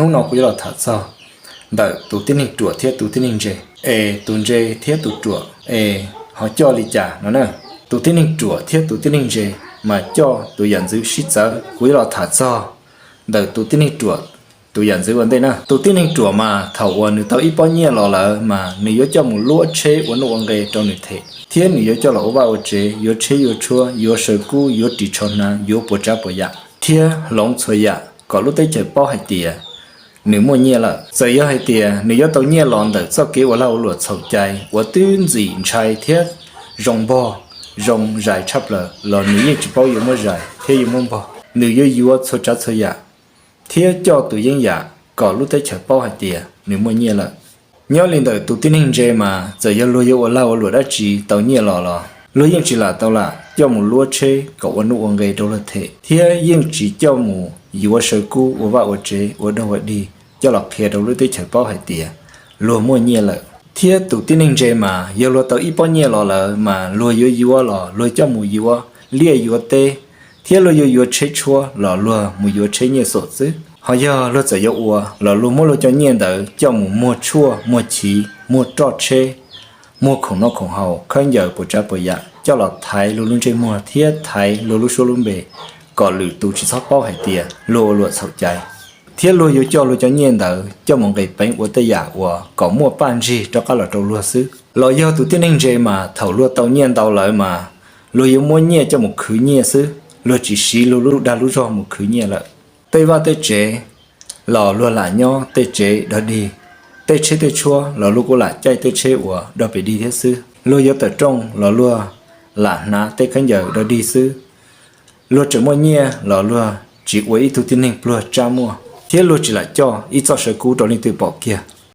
Hnub no kuv yuav los tham txog ntawm tus tib neeg ruam thiab tus tib neeg ntse, es tus ntse thiab tus ruam es ho coj li cas no na. Tus tib neeg ruam thiab tus tib neeg ntse mas coj tus yam ntxwv sib txawv. Kuv yuav los tham txog ntawm tus tib neeg ruam tus yam ntxwv ua ntej na. Tus tib neeg ruam mas thaum uas nws tau ib pob nyiaj los lawm mas nws yuav coj mus luab tsheb ua nuj ua nqe rau nws them, thiab nws yuav coj los ua vaj ua tsev, yuav tsheb yuav tshuab, yuav saw kub, yuav ris tsho hnav, yuav puas tsav puas yam, thiab hloov txhua yam kom lub teb chaws paub hais tias nws muaj nyiaj lawm. Txawm yog hais tias nws yuav tau nyiaj los ntawm txoj kev ua lag ua luam txhaum cai uas twb ntxim ntshai thiab zoo npog zoo zais tshaj plaws los nws yeej tsis paub yuav muab zais thiab yuav muab npog. Nws yuav yuav txhua tsav txhua yam thiab coj tus yeeb yam kom lub teb chaws paub hais tias nws muaj nyiaj lawm. Nyob li ntawm tus tib neeg ntse mas txawm yog luag yuav ua lag ua luam dab tsi tau nyiaj los los luag yeej tsis lam tau lam coj mus luab tsheb kom ua nuj ua nqe rau luag them, thiab yeej tsis coj mus yuav saw kub ua vaj ua tsev ua dog ua dig coj los qhia rau lub teb chaws paub hais tias luag muaj nyiaj lawm. Thiab tus tib neeg ntse mas yog luag tau ib pob nyiaj los lawm mas luag yuav yuav los luag coj mus yuav liaj yuav teb, thiab luag yuav yuav tsheb tshuab los luag mus yuav tsheb nyiaj xom xwb. Ho yog luag txawm yuav ua los luag muab luag cov nyiaj ntawd coj mus muag tshuaj muag chiv, muag roj tsheb, muag khoom noj khoom haus, khaub ncaws puas tsav puas yam coj los thaiv luag lub ntsej muag thiab thaiv luag lub suab lub npe kom lwm tus tsis txhob paub hais tias luag ua luam txhaum cai. Thiab luag yuav coj luag cov nyiaj ntawd coj mus nqis peev ua tej yam uas kom muaj paj ntsig rov qab los rau luag xwb. Los yog tus tib neeg ntse mas thaum luag tau nyiaj ntau lawm mas luag yuav muab nyiaj coj mus khwv nyiaj xwb, luag tsis siv luag lub dag lub zog mus khwv nyiaj lawm. Tej vaj tej tsev los luag lam nyob tej tsev dog dig, tej tsheb tej tshuab los luag kuj lam caij tej tsheb uas dog pes dig thiab xwb. Luag yuav tawm rooj los luag lam hnav tej khaub ncaws dog dig xwb. Luag tseem muaj nyiaj los luag tsis ua ib tug tib neeg pluag tsab muaj, thiab luag tsis lam coj ib txoj saw kub rau leej twg pom kiag.